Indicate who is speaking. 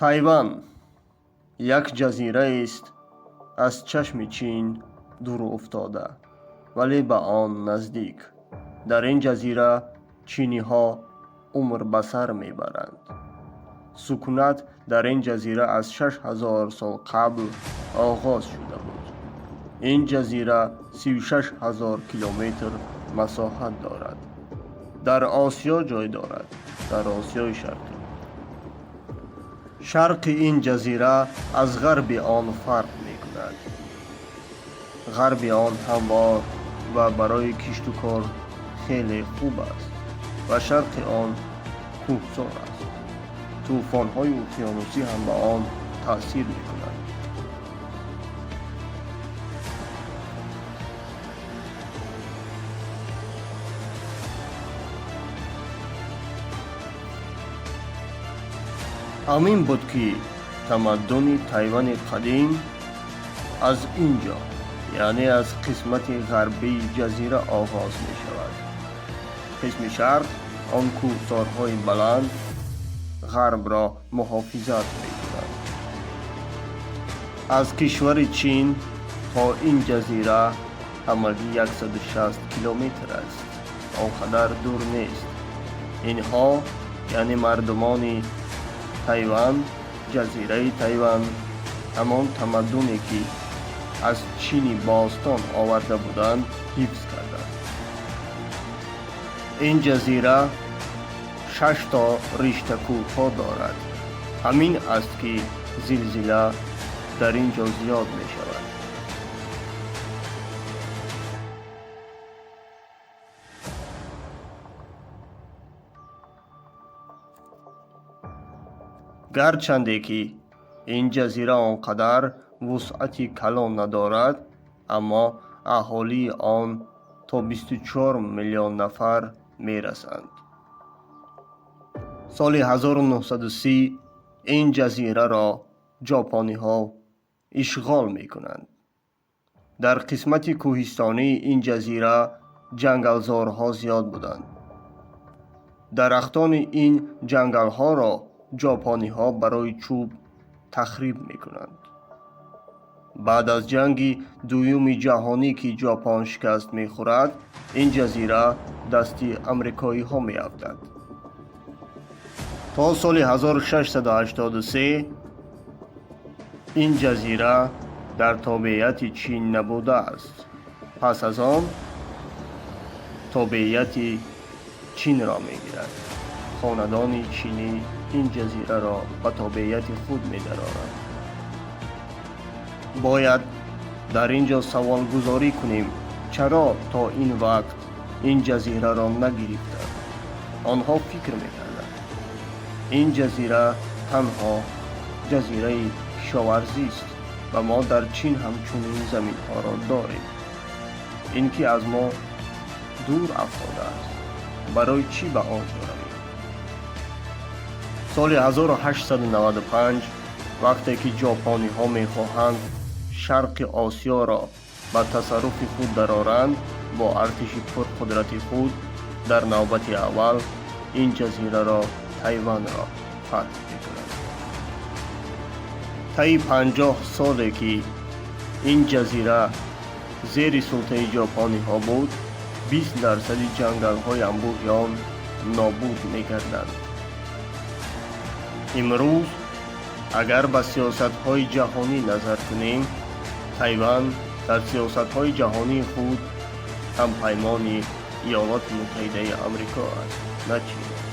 Speaker 1: Тайван як ҷазираест аз чашми Чин дур уфтода, вале ба он наздик. Дар ин ҷазира чиниҳо умр ба сар мебаранд. Сукунат дар ин ҷазира аз 6000 сол қабл оғоз шуда буд. Ин ҷазира 36 000 километр масоҳат дорад. Дар Осиё ҷой дорад, дар Осиёи Шарқӣ. Шарқи ин ҷазира аз ғарби он фарқ мекунад. Ғарби он ҳамвор ва барои кишту кор хеле хуб аст ва шарқи он кӯҳсор аст. Тӯфонҳои уқёнусӣ ҳам ба он таъсир мекунанд. Ҳамин буд, ки тамаддуни Тайвани қадим аз ин ҷо, яъне аз қисмати ғарбии ҷазира оғоз мешавад. Қисми шарқ он кӯҳсорҳои баланд ғарбро муҳофизат мекунанд. Аз кишвари Чин то ин ҷазира ҳамагӣ 160 километр аст. Он қадар дур нест. Инҳо, яъне мардумони Тайван, ҷазираи Тайван, ҳамон тамаддуне, ки аз Чини бостон оварда буданд, ҳифз карданд. Ин ҷазира шаш то риштакӯҳҳо дорад. Ҳамин аст, ки зилзила дар ин ҷо зиёд мешавад. Гарчанде ки ин ҷазира он қадар вусъати калон надорад, аммо аҳолии он то 24 миллион нафар мерасанд. Соли 1930 ин ҷазираро ҷопониҳо ишғол мекунанд. Дар қисмати кӯҳистонии ин ҷазира ҷангалзорҳо зиёд буданд. Дарахтони ин ҷангалҳоро ҷопониҳо барои чӯб тахриб мекунанд. Баъд аз ҷанги дуюми ҷаҳонӣ, ки Ҷопон шикаст мехӯрад, ин ҷазира дасти амрикоиҳо меафтад. То соли 1683 ин ҷазира дар тобеияти Чин набудааст. Пас аз он тобеияти Чинро мегирад. Хонадони чинӣ ин ҷазираро ба тобеияти худ медарорад. Бояд дар ин ҷо саволгузорӣ кунем, чаро то ин вақт ин ҷазираро нагирифтанд? Онҳо фикр мекарданд, ин ҷазира танҳо ҷазираи кишоварзист ва мо дар Чин ҳам чунин заминҳоро дорем. Ин ки аз мо дур афтодааст, барои чӣ ба он ҷо равем? Соли 1895, вақте ки ҷопониҳо мехоҳанд Шарқи Осиёро ба тасарруфи худ дароранд, бо артиши пурқудрати худ дар навбати аввал ин ҷазираро, Тайванро фатҳ мекунанд. Таи 50 соле, ки ин ҷазира зери султаи ҷопониҳо буд, 20 дарсади ҷангалҳои анбӯҳи он нобуд мегарданд. Имрӯз агар ба сиёсатҳои ҷаҳонӣ назар кунем, Тайван дар сиёсатҳои ҷаҳонии худ ҳампаймони Иёлоти Муттаҳидаи Амрико аст, на Чин.